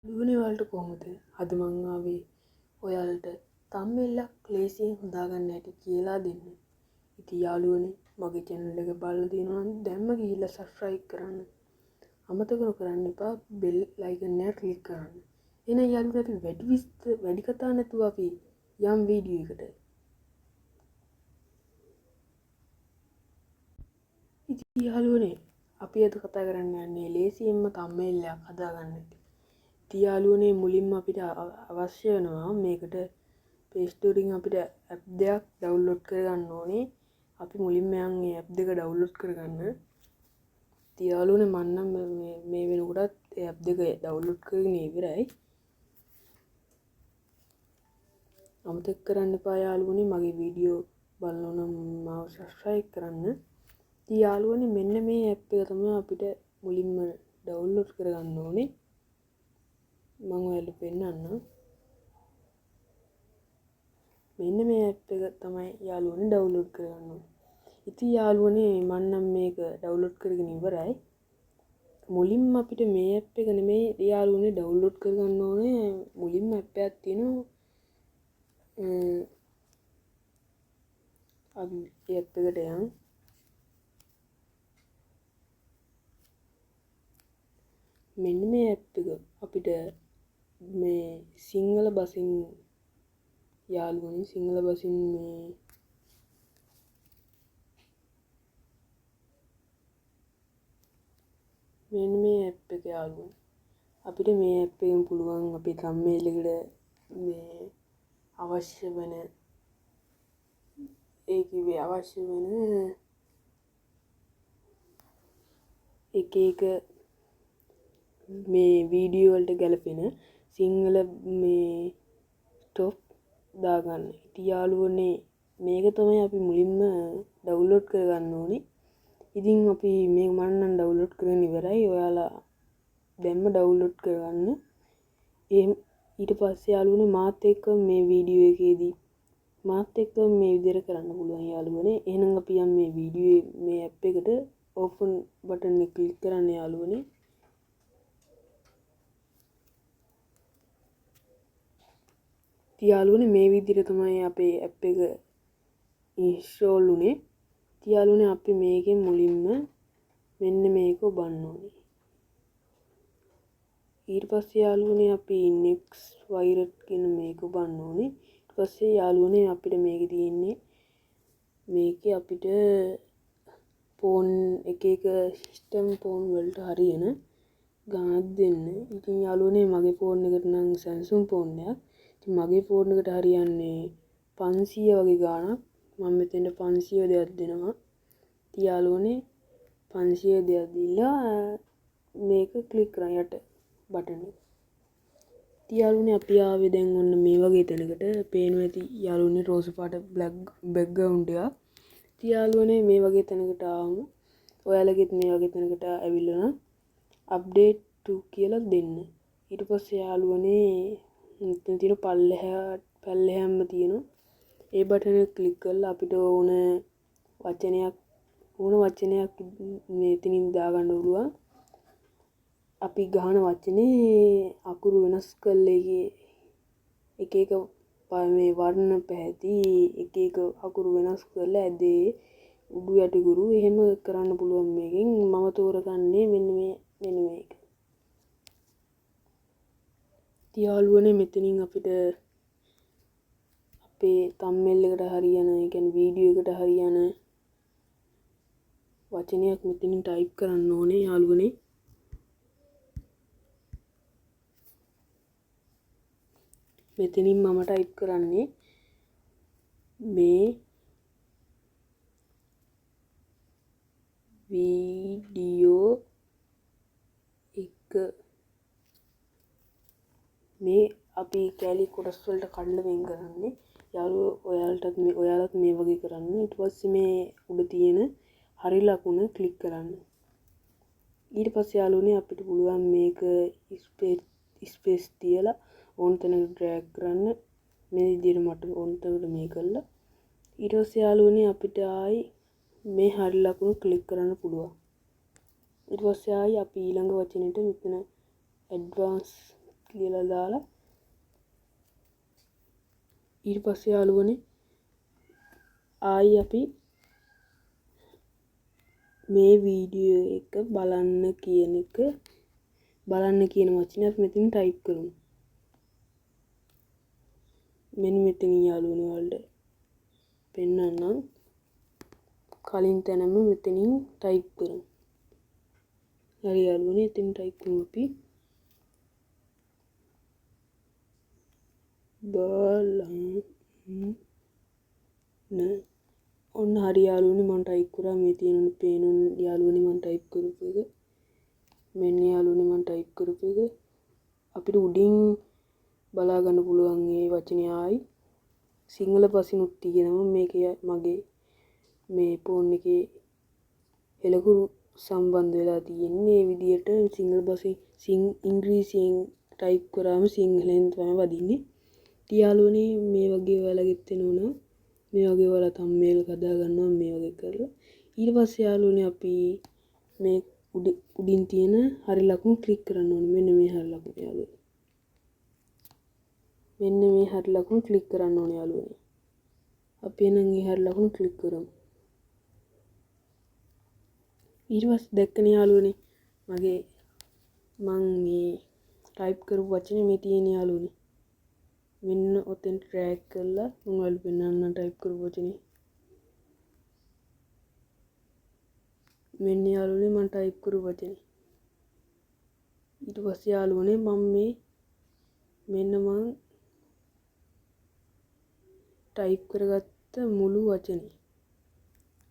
යාළුවනේ ඔයාලට කොහොමද? අද මං ආවේ ඔයාලට තම්බ්නේල් එකක් ලේසියෙන් හදාගන්න හැටි කියලා දෙන්න. ඉතින් යාළුවනේ මගේ චැනල් එක බලලා තියෙනවා නම් දැන්ම ගිහිල්ලා සබ්ස්ක්‍රයිබ් කරන්න. අමතක කරන්න එපා බෙල් අයිකන් එක ක්ලික් කරන්න. එහෙනම් යාළුවනේ අපි වැඩි විස්තර වැඩි කතා නැතුව අපි යම් වීඩියෝ එකට. ඉතින් යාළුවනේ අපි අද කතා කරන්න යන්නේ ලේසියෙන්ම තම්බ්නේල් එකක් හදාගන්න හැටි. ඉතින් යාළුවනේ මුලින්ම අපිට අවශ්‍ය වෙනවා මේකට Play Store එකෙන් අපිට ඇප් දෙකක් ඩවුන්ලෝඩ් කරගන්න ඕනේ. අපි මුලින්ම යන් මේ ඇප් දෙක ඩවුන්ලෝඩ් කරගන්න. ඉතින් යාළුවනේ මං නම් මේ වෙනකොටත් ඒ ඇප් දෙක ඩවුන්ලෝඩ් කරගෙන ඉවරයි. අමතක කරන්න එපා යාළුවනේ මගේ වීඩියෝ බලනවා නම් මාව සබ්ස්ක්‍රයිබ් කරන්න. ඉතින් යාළුවනේ මෙන්න මේ ඇප් එක තමයි අපිට මුලින්ම ඩවුන්ලෝඩ් කරගන්න ඕනේ. මං ඔයාලට පෙන්නන්නම්. මෙන්න මේ ඇප් එක තමයි යාළුවනේ ඩවුන්ලෝඩ් කරගන්න ඕනේ. ඉතින් යාළුවනේ මං නම් මේක ඩවුන්ලෝඩ් කරගෙන ඉවරයි. මුලින්ම අපිට මේ ඇප් එක නෙමෙයි යාළුවනේ ඩවුන්ලෝඩ් කරගන්න ඕනේ. මුලින්ම ඇප් එකක් තියෙනවා. අපි ඒ ඇප් එකට යන්. මෙන්න මේ ඇප් එක අපිට මේ සිංහල බසින් යාළුවනේ සිංහල බසින් මේ මෙන්න මේ ඇප් එක යාළුවනේ අපිට මේ ඇප් එකෙන් පුළුවන් අපේ තම්බ්නේල් එකට මේ අවශ්‍ය වෙන ඒ කිව්වේ අවශ්‍ය වෙන එක එක මේ වීඩියෝ වලට ගැලපෙන සිංහල මේ ස්ටොප් දාගන්න. ඉතින් යාළුවනේ මේක තමයි අපි මුලින්ම ඩවුන්ලෝඩ් කරගන්න ඕනේ. ඉතින් අපි මේක මම නම් ඩවුන්ලෝඩ් කරගෙන ඉවරයි. ඔයාලා දැන්ම ඩවුන්ලෝඩ් කරගන්න. ඊට පස්සේ යාළුවනේ මාත් එක්ක මේ වීඩියෝ එකේදී මාත් එක්ක මේ විදිහට කරන්න පුළුවන් යාළුවනේ. එහෙනම් අපි යම් මේ වීඩියෝ මේ ඇප් එකට ඕපන් බටන් එක ක්ලික් කරන්න යාළුවනේ. ඉතින් යාළුවනේ මේ විදිහට තමයි අපේ ඇප් එක ඉන්ස්ටෝල් වුනේ. ඉතින් යාළුවනේ අපි මේකෙන් මුලින්ම මෙන්න මේක ඔබන්න ඕනේ. ඊට පස්සේ යාළුවනේ අපි next virus කියන මේක ඔබන්න ඕනේ. ඊට පස්සේ යාළුවනේ අපිට මේකේ තියෙන්නේ මේකේ අපිට ෆෝන් එක එක සිස්ටම් ෆෝන් වලට හරියන ගානක් දෙන්න. ඉතින් යාළුවනේ මගේ ෆෝන් එකට නම් Samsung phone එකක්. ඉතින් මගේ ෆෝන් එකට හරියන්නේ 500 වගේ ගානක්. මම මෙතෙන්ට 500 දෙයක් දෙනවා. ඉතින් යාළුවනේ 500 දෙයක් දීලා මේක ක්ලික් කරන් යට බටන් එක. ඉතින් යාළුවනේ අපි ආවේ දැන් ඔන්න මේ වගේ තැනකට. පේනවා ඇති යාළුවනේ රෝස පාට බ්ලැක් බැක්ග්‍රවුන්ඩ් එකක්. ඉතින් යාළුවනේ මේ වගේ තැනකට ආවම ඔයාලගෙත් මේ වගේ තැනකට ඇවිල්ලා නම් අප්ඩේට් ටු කියලා දෙන්න. ඊට පස්සේ යාළුවනේ මෙතන තියෙන පල්ලෙහාම තියෙන ඒ බටන් එක ක්ලික් කරලා අපිට ඕන වචනයක් මෙතනින් දාගන්න පුළුවන්. අපි ගහන වචනේ අකුරු වෙනස් කරලා ඒකේ එක එක මේ වර්ණ පැහැති එක එක අකුරු වෙනස් කරලා ඇදේ උඩු යටිකුරු එහෙම කරන්න පුළුවන් මේකෙන්. මම තෝරගන්නේ මෙන්න මේක. ඉතින් යාළුවනේ මෙතනින් අපිට අපේ තම්බ්නේල් එකට හරියන, ඒ කියන්නේ වීඩියෝ එකට හරියන වචනයක් මෙතනින් ටයිප් කරන්න ඕනේ යාළුවනේ. මෙතනින් මම ටයිප් කරන්නේ මේ වීඩියෝ එක. මේ අපි කෑලි කොටස් වලට කඩලා වෙන් කරන්නේ. යාළුවෝ ඔයාලත් මේ වගේ කරන්න. ඊට පස්සේ මේ උඩ තියෙන හරි ලකුණ ක්ලික් කරන්න. ඊට පස්සේ යාළුවනේ අපිට පුළුවන් මේක ස්පේස් තියලා ඕන තැනකට ඩ්‍රැග් කරන්න. මේ විදිහට මට ඕන තැනකට මේ කරලා. ඊට පස්සේ යාළුවනේ අපිට ආයි මේ හරි ලකුණ ක්ලික් කරන්න පුළුවන්. ඊට පස්සේ ආයි අපි ඊළඟ වචනෙට මෙතන ඇඩ්වාන්ස් ලියලා දාලා ඊට පස්සේ යාළුවනේ ආයි අපි මේ වීඩියෝ එක බලන්න කියන එක බලන්න කියන වචනේ අපි මෙතන ටයිප් කරමු. මෙන්න මෙතනින් යාළුවනේ ඔයාලට පෙන්වන්නම්. කලින් තැනම මෙතනින් ටයිප් කරමු. හරි යාළුවනේ, එතනින් ටයිප් කරමු අපි. බලන්න. ඔන්න හරි යාළුවනේ, මං ටයිප් කරා. මේ තියෙන පේන යාළුවනේ මං ටයිප් කරපු එක. මෙන්න යාළුවනේ මං ටයිප් කරපු එක. අපිට උඩින් බලා ගන්න පුළුවන් මේ වචනේ ආයි සිංහල පසිනුත් තියෙනවා. මේකේ මගේ මේ ෆෝන් එකේ හෙළකුරු සම්බන්ධ වෙලා තියෙන්නේ. මේ විදියට සිංහල පසින් ඉංග්‍රීසියෙන් ටයිප් කරාම සිංහලෙන් තමයි වදින්නේ. ඉතින් යාළුවනේ මේ වගේ ඔයාලගෙත් වෙනවා නම් මේ වගේ ඔයාලා තම්බ්නේල් හදා ගන්නවා මේ වගේ කරලා. ඊට පස්සේ යාළුවනේ අපි මේ උඩින් තියෙන හරි ලකුණු ක්ලික් කරන්න ඕනේ. මෙන්න මේ හරි ලකුණ යාළුවනේ. මෙන්න මේ හරි ලකුණු ක්ලික් කරන්න ඕනේ යාළුවනේ. අපි එහෙනම් මේ හරි ලකුණු ක්ලික් කරමු. ඊට පස්සේ දැක්කනේ යාළුවනේ මගේ මං මේ ටයිප් කරපු වචනේ මේ තියෙන යාළුවනේ. මෙන්න ඔතෙන් ට්‍රැක් කරලා මම ඔයාලට පෙන්නන්නම් ටයිප් කරපු වචනේ. මෙන්න යාළුවනේ මං ටයිප් කරපු වචනේ. ඊට පස්සේ යාළුවනේ මං මේ මෙන්න මං ටයිප් කරගත්ත මුළු වචනේ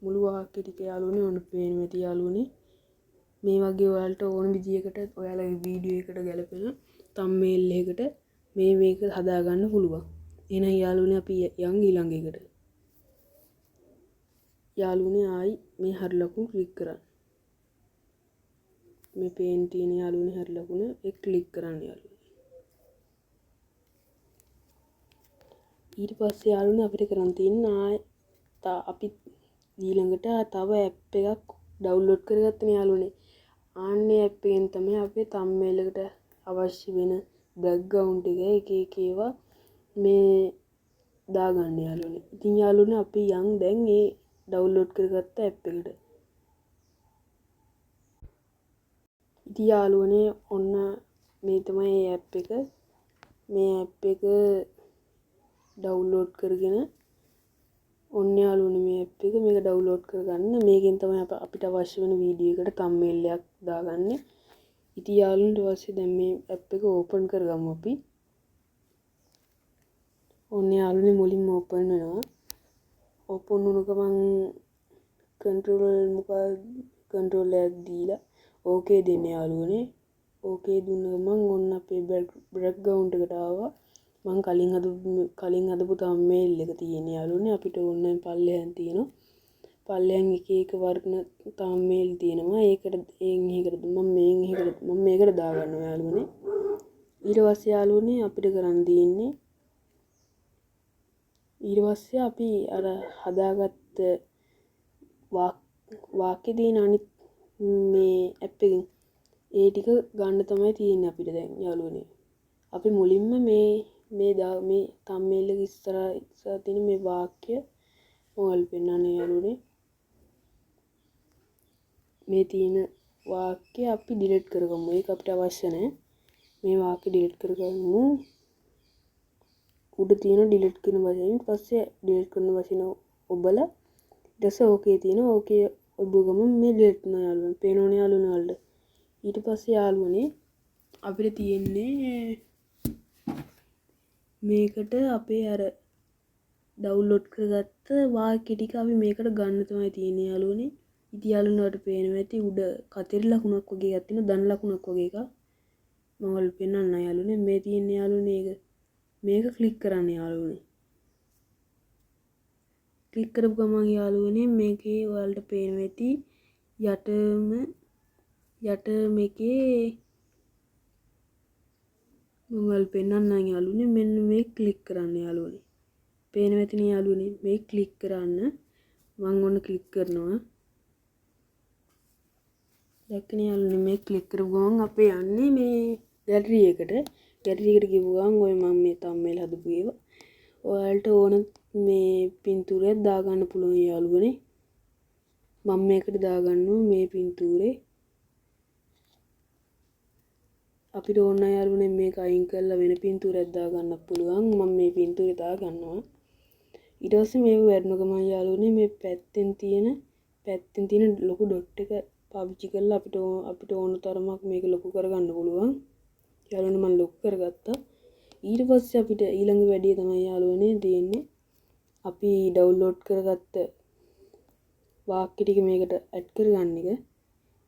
මුළු වාක්‍ය ටික යාළුවනේ ඔන්න පේනවා ඇති යාළුවනේ. මේ වගේ ඔයාලට ඕන විදියකට ඔයාලගේ වීඩියෝ එකට ගැලපෙන තම්බ්නේල් එකකට මේක හදාගන්න පුළුවන්. එහෙනම් යාළුවනේ අපි යන් ඊළඟ එකට. යාළුවනේ ආයි මේ හරි ලකුණු ක්ලික් කරන්න. මේ පේන තියෙන යාළුවනේ හරි ලකුණ ඒ ක්ලික් කරන්න යාළුවනේ. ඊට පස්සේ යාළුවනේ අපිට කරන් තියෙන්නේ ආයි අපි ඊළඟට තව ඇප් එකක් ඩවුන්ලෝඩ් කරගත්තනේ යාළුවනේ. ආන්නේ ඇප් එකෙන් තමයි අපේ තම්බ්නේල් එකට අවශ්‍ය වෙන බැක්ග්‍රවුන්ඩ් එක එක එක ඒවා මේ දාගන්න යාළුවනේ. ඉතින් යාළුවනේ අපි යන් දැන් ඒ ඩවුන්ලෝඩ් කරගත්ත ඇප් එකට. ඉතින් යාළුවනේ ඔන්න මේ තමයි ඒ ඇප් එක. මේ ඇප් එක ඩවුන්ලෝඩ් කරගෙන ඔන්න යාළුවනේ මේ ඇප් එක මේක ඩවුන්ලෝඩ් කරගන්න. මේකෙන් තමයි අපිට අවශ්‍ය වෙන වීඩියෝ එකට තම්බ්නේල් එකක් දාගන්නේ. ඉතින් යාළුවනේ ඊට පස්සේ දැන් මේ ඇප් එක ඕපන් කරගමු අපි. ඔන්න යාළුවනේ මුලින්ම ඕපන් වෙනවා. ඕපන් වුණ ගමන් කන්ට්‍රෝල් මොකක්ද කන්ට්‍රෝල් එකක් දීලා ඕකේ දෙන්න යාළුවනේ. ඕකේ දුන්න ගමන් ඔන්න අපේ බැක්ග්‍රවුන්ඩ් එකට ආවා. මං කලින් හදපු තම්බ්නේල් එක තියෙන යාළුවනේ. අපිට ඕන නම් පල්ලෙහාන් තියෙනවා. පල්ලෙහාන් එක එක වර්ණ තම්බ්නේල් තියෙනවා. ඒකට එන් එකකට මම මේන් එකකට මම මේකට දාගන්නවා යාළුවනේ. ඊට පස්සේ යාළුවනේ අපිට කරන් තියෙන්නේ ඊට පස්සේ අපි අර හදාගත්ත වාක්‍ය තියෙන අනිත් මේ ඇප් එකෙන් ඒ ටික ගන්න තමයි තියෙන්නේ අපිට දැන් යාළුවනේ. අපි මුලින්ම මේ තම්බ්නේල් එක ඉස්සරහා තියෙන මේ වාක්‍ය ඔයාලට පෙන්නන්නේ යාළුවනේ. මේ තියෙන වාක්‍ය අපි ඩිලීට් කරගමු. ඒක අපිට අවශ්‍ය නෑ. මේ වාක්‍ය ඩිලීට් කරගමු. උඩ තියෙන ඩිලීට් කරන වචනේ ඊට පස්සේ ඩිලීට් කරන වචන ඔබලා ඊට පස්සේ ඕකේ තියෙන ඕකේ ඔබ ගමන් මේ ඩිලීට් කරනවා යාළුවනේ. පේනවනේ යාළුවනේ ඔයාලට. ඊට පස්සේ යාළුවනේ අපිට තියෙන්නේ මේකට අපේ අර ඩවුන්ලෝඩ් කරගත්ත වාක්‍ය ටික අපි මේකට ගන්න තමයි තියෙන්නේ යාළුවනේ. ඉතින් යාළුවනේ ඔයාලට පේනවා ඇති උඩ කතිර ලකුණක් වගේ එකක් තියෙනවා, ධන ලකුණක් වගේ එකක්. මම ඔයාලට පෙන්නන්නම් යාළුවනේ. මේ තියෙන්නේ යාළුවනේ ඒක. මේක ක්ලික් කරන්න යාළුවනේ. ක්ලික් කරපු ගමන් යාළුවනේ මේකේ ඔයාලට පේනවා ඇති යට මේකේ මම ඔයාලට පෙන්නන්නම් යාළුවනේ. මෙන්න මේ ක්ලික් කරන්න යාළුවනේ. පේනවා ඇතිනේ යාළුවනේ. මේ ක්ලික් කරන්න මං ඔන්න ක්ලික් කරනවා. දැක්කනේ යාළුවනේ මේ ක්ලික් කරපු ගමන් අපේ යන්නේ මේ ගැලරි එකට. ගැලරි එකට ගිහපු ගමන් ඔය මම මේ තම්නේල් හදපු ඒවා ඔයාලට ඕන මේ පින්තූරයක් දාගන්න පුළුවන් යාළුවනේ. මම මේකට දාගන්නවා මේ පින්තූරේ. අපිට ඕන නම් යාළුවනේ මේක අයින් කරලා වෙන පින්තූරයක් දාගන්න පුළුවන්. මම මේ පින්තූරේ දාගන්නවා. ඊට පස්සේ මේක වැටුණ ගමන් යාළුවනේ මේ පැත්තෙන් තියෙන ලොකු ඩොට් එක පාවිච්චි කරලා අපිට ඕන තරමක් මේක ලොකු කරගන්න පුළුවන්. යාළුවනේ, මම ලොකු කරගත්තා. ඊට පස්සේ අපිට ඊළඟ වැඩේ තමයි යාළුවනේ තියෙන්නේ අපි ඩවුන්ලෝඩ් කරගත්ත වාක්‍ය ටික මේකට ඇඩ් කරගන්න එක.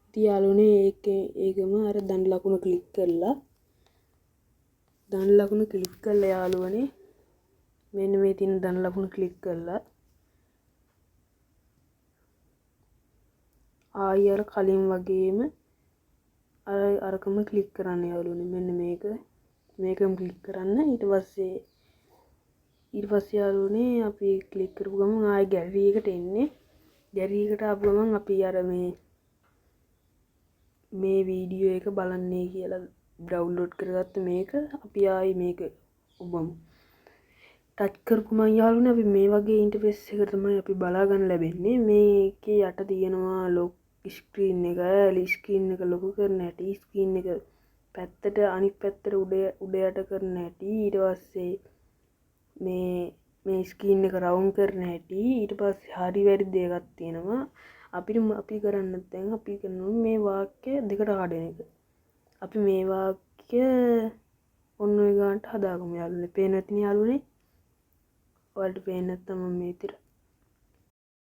ඉතින් යාළුවනේ, ඒකම අර ධන ලකුණ ක්ලික් කරලා, ධන ලකුණ ක්ලික් කරලා යාළුවනේ, මෙන්න මේ තියෙන ධන ලකුණ ක්ලික් කරලා ආයි අර කලින් වගේම අර අරකම ක්ලික් කරන්න යාළුවනේ. මෙන්න මේකම ක්ලික් කරන්න. ඊට පස්සේ යාළුවනේ, අපි ක්ලික් කරපු ගමන් ආයි ගැලරි එකට එන්නේ. ගැලරි එකට ආපු ගමන් අපි අර මේ මේ වීඩියෝ එක බලන්නේ කියලා ඩවුන්ලෝඩ් කරගත්ත මේක අපි ආයි මේක ඔබමු. ටච් කරපු ගමන් යාළුවනේ, අපි මේ වගේ ඉන්ටර්ෆේස් එකට තමයි අපි බලා ගන්න ලැබෙන්නේ. මේකේ යට තියෙනවා ලොක් ස්ක්‍රීන් එක, ස්ක්‍රීන් එක ලොකු කරන හැටි, ස්ක්‍රීන් එක පැත්තට අනිත් පැත්තට උඩ උඩ යට කරන හැටි, ඊට පස්සේ මේ මේ ස්ක්‍රීන් එක රවුන්ඩ් කරන හැටි, ඊට පස්සේ හරි වැරදි දෙකක් තියෙනවා. අපිට අපි කරන්න දැන් අපි කරනවා මේ වාක්‍ය දෙකට කඩන එක. අපි මේ වාක්‍ය ඔන්න ඔය ගානට හදාගමු යාළුවනේ. පේන ඇතිනේ යාළුවනේ. ඔයාලට පේන්නේ නැත්නම් මම මේ විදිහට